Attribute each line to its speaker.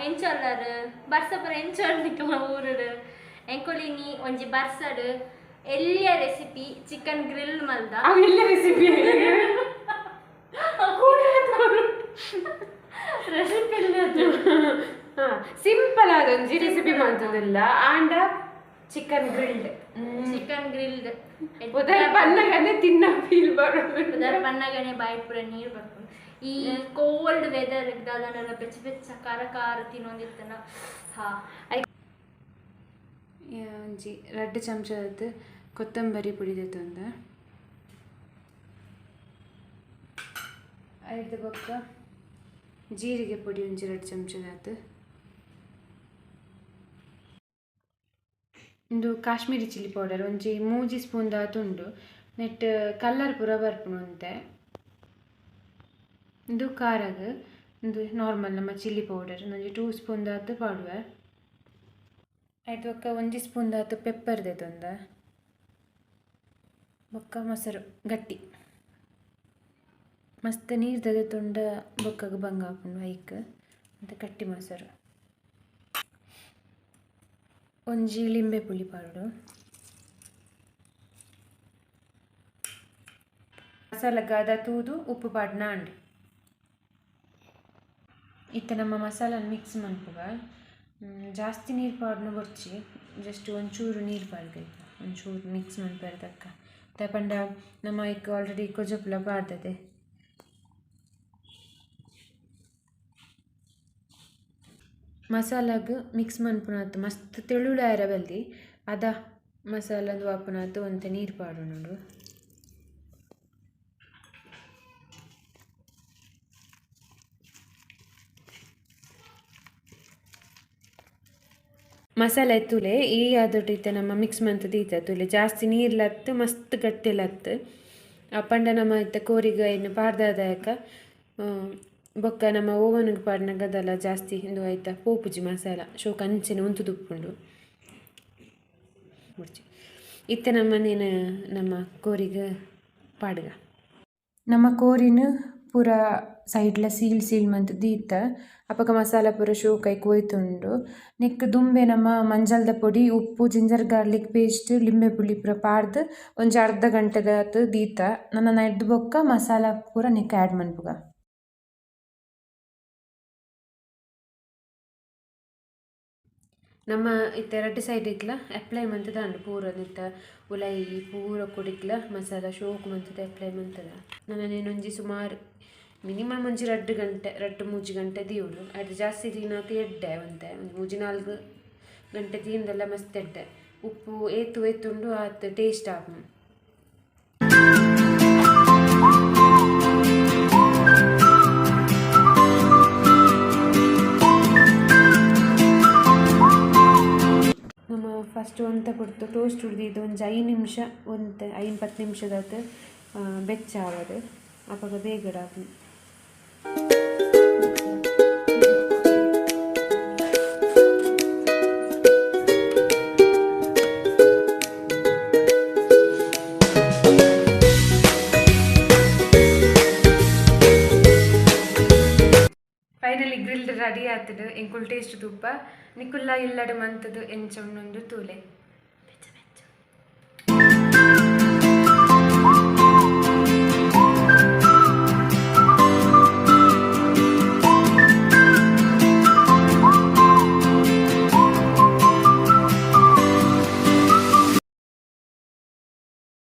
Speaker 1: ಎಂಚೊಲ್ಲರ್ ಬರ್ಸ ಪೂರ ಎಂಚೊಲ್ ಊರುಡು ಎಂಕೊಲಿನಿ ಒಂಜಿ ಬರ್ಸಡು ಎಲ್ಲಿಯ ರೆಸಿಪಿ ಚಿಕನ್ ಗ್ರಿಲ್ ಮಲ್ದ
Speaker 2: ಅವು ಎಲ್ಲ ರೆಸಿಪಿ
Speaker 1: ರೆಸಿಪಿ
Speaker 2: ಸಿಂಪಲ್ ಆದ ಒಂಜಿ ರೆಸಿಪಿ ಮಂತುದಿಲ್ಲ ಆಂಡ ಚಿಕನ್ ಗ್ರಿಲ್ಡ್.
Speaker 1: Chicken grilled.
Speaker 2: ಉದರ್ ಪನ್ನಗನೆ ತಿನ್ನ ಫೀಲ್ ಬರೋದು.
Speaker 1: ಉದರ್ ಪನ್ನಗನೆ ಬಾಯಿ ಪೂರ ನೀರು ಬರ್ಪುಂಡು. ಈ ಕೋಲ್ಡ್ ವೆದರ್ ದಾದನೆಲ್ಲ ಬೆಚ್ಚ ಬೆಚ್ಚ ಖಾರ ಖಾರ ತಿನ್ನೊಂದಿತ್ತನ. ಹಾ.
Speaker 2: ಒಂಜಿ ರಡ್ಡ್ ಚಮಚದ ಕೊತ್ತಂಬರಿ ಪುಡಿ ದೆತ್ತೊಂದ ಐದು ಬೊಕ್ಕ ಜೀರಿಗೆ ಪೊಡಿ ಒಂಜಿ 2 ಚಮಚದಾತು. ಉಂದು ಕಾಶ್ಮೀರಿ ಚಿಲ್ಲಿ ಪೌಡರ್ ಒಂಜಿ 3 ಸ್ಪೂನ್ ದಾತ್ ಉಂಡು. ನೆಟ್ ಕಲರ್ ಪೂರ ಬರ್ಪುಂಡು ಒಂತೆ. ಉಂದು ಖಾರಗ್ ಉಂದು ನಾರ್ಮಲ್ ನಮ್ಮ ಚಿಲ್ಲಿ ಪೌಡರ್ ಒಂಜಿ 2 ಸ್ಪೂನ್ ದಾತ್ ಪಾಡುವೆ. ಐಟ್ ಬೊಕ್ಕ ಒಂಜಿ ಸ್ಪೂನ್ ದಾತ್ ಪೆಪ್ಪರ್ ದೆತ್ತೊಂದ. ಬೊಕ್ಕ ಮೊಸರು ಗಟ್ಟಿ ಮಸ್ತ್ ನೀರು ದೆತ್ತೊಂಡ ಬೊಕ್ಕಗ್ ಬಂಗ ಆಪುಂಡು ಐಕ್ ಅಂತ ಗಟ್ಟಿ ಮೊಸರು. ಒಂಜಿ ಲಿಂಬೆ ಪುಳಿ ಪಾಡೋಡು. ಮಸಾಲ ಗಾದ ತೂದು ಉಪ್ಪು ಪಾಡ್ನ ಅಂಡ್. ಇತ್ತೆ ನಮ್ಮ ಮಸಾಲ ಮಿಕ್ಸ್ ಮನ್ಪುಗ. ಜಾಸ್ತಿ ನೀರು ಪಾಡ್ನ ಬೊರ್ಚಿ, ಜಸ್ಟ್ ಒಂಚೂರು ನೀರು ಪಾಡ್ಗ, ಒಂಚೂರು ಮಿಕ್ಸ್ ಮನ್ಪೆರೆ ತಕ್ಕ. ಪಂಡ ನಮ್ಮ ಐಕ್ ಆಲ್ರೆಡಿ ಕೊಜಪುಲ ಪಾಡ್ದದೆ. ಮಸಾಲಾಗ್ ಮಿಕ್ಸ್ ಮನ್ಪುನಾತ್ ಮಸ್ತ್ ತೆಳುಳಾಯರ ಬಲ್ಲಿ ಅದ ಮಸಾಲಂದು ವಾಪುನಾತ್ ಒಂತೆ ನೀರು ಪಾಡೋಣುಂಡು. ಮಸಾಲೆ ತುಲೆ ಈ ಆದೊಟ್ಟು ಇತ್ತೆ ನಮ್ಮ ಮಿಕ್ಸ್ ಮಂತ್ ದೀತ ತುಲೆ ಜಾಸ್ತಿ ನೀರ್ಲತ್ತು ಮಸ್ತ್ ಗಟ್ಟಿಲತ್ತು. ಪಂಡ ನಮ್ಮ ಇತ್ತೆ ಕೋರಿಗ ಇನ್ನು ಪಾಡ್ದಾದಯಕ ಬೊಕ್ಕ ನಮ್ಮ ಓವನ್ಗೆ ಪಾಡ್ನಗ ಅದೆಲ್ಲ ಜಾಸ್ತಿ ಇಂದು ಆಯ್ತಾ ಪೋಪುಜಿ ಮಸಾಲ ಶೋಕ ಅಂಚೆನೆ ಉಂತುದುಪ್ಪುಂಡು ಮುಡ್ಚಿ. ಇತ್ತೆ ನಮ್ಮ ನೇನು ನಮ್ಮ ಕೋರಿಗ ಪಾಡ್ಗ. ನಮ್ಮ ಕೋರಿನ ಪೂರ ಸೈಡ್ಲ ಸೀಲ್ ಸೀಲ್ ಮಂತ್ ದೀತ ಅಪಗ ಮಸಾಲ ಪೂರ ಶೋಕ ಐಕ್ ಒಯ್ತುಂಡು. ನೆಕ್ ದುಂಬೆ ನಮ್ಮ ಮಂಜಲ್ದ ಪೊಡಿ ಉಪ್ಪು ಜಿಂಜರ್ ಗಾರ್ಲಿಕ್ ಪೇಸ್ಟ್ ಲಿಂಬೆ ಪುಳಿ ಪೂರ ಪಾಡ್ದ್ ಒಂಜಿ ಅರ್ಧ ಗಂಟೆದಾತ್ ದೀತ. ನನ ನೈಟ್ ಬೊಕ್ಕ ಮಸಾಲ ಪೂರ ನೆಕ್ ಆ್ಯಡ್ ಮನ್ಪುಗ. ನಮ್ಮ ಇತ್ತೆ ರಡ್ಡ್ ಸೈಡ್ ಇಕ್ಲ ಅಪ್ಲೈ ಮಂತುದಾಂಡ್ ಪೂರ ನೆತ್ತ ಉಲೈ ಪೂರ ಕೊಡಿಕ್ಲ ಮಸಾಲ ಶೋಕು ಮಂತುದ ಅಪ್ಲೈ ಮಂತದ. ನನ ನೇನೊಂಜಿ ಸುಮಾರು ಮಿನಿಮಮ್ ಒಂಜಿ 2 ಗಂಟೆ 2-3 ಗಂಟೆ ದೀವೊಡು. ಅಯ್ಟ್ ಜಾಸ್ತಿ ದೀನಾತ್ ಎಡ್ಡೆ ಒಂತೆ ಒಂಜಿ 3-4 ಗಂಟೆ ದೀಂದೆಲ್ಲ ಮಸ್ತ್ ಎಡ್ಡೆ. ಉಪ್ಪು ಏತು ಏತುಂಡು ಆತ್ ಟೇಸ್ಟ್ ಆಪುಂಡು. ನಮ್ಮ ಫಸ್ಟ್ ಒಂತೆ ಪೊರ್ತು ಟೋಸ್ಟ್ ಉರ್ದಿದ್ದು ಒಂಜಿ 5 ನಿಮಿಷ ಒಂತೆ 5-10 ನಿಮಿಷದಾತ್ ಬೆಚ್ಚ ಆವಡ್ ಅಪಗ ಬೇಗಡ್ ಆಪುಂಡು. ಫೈನಲಿ ಗ್ರಿಲ್ಡ್ ರೆಡಿ ಆತುಂಡು. ಎಂಕುಲು ಟೇಸ್ಟ್ ತೂಪ ನಿಕುಲ್ಲ ಇಲ್ಲಡ್ ಮಂತುದು ಎಂಚ ಉಂಡು ತೂಲೆ.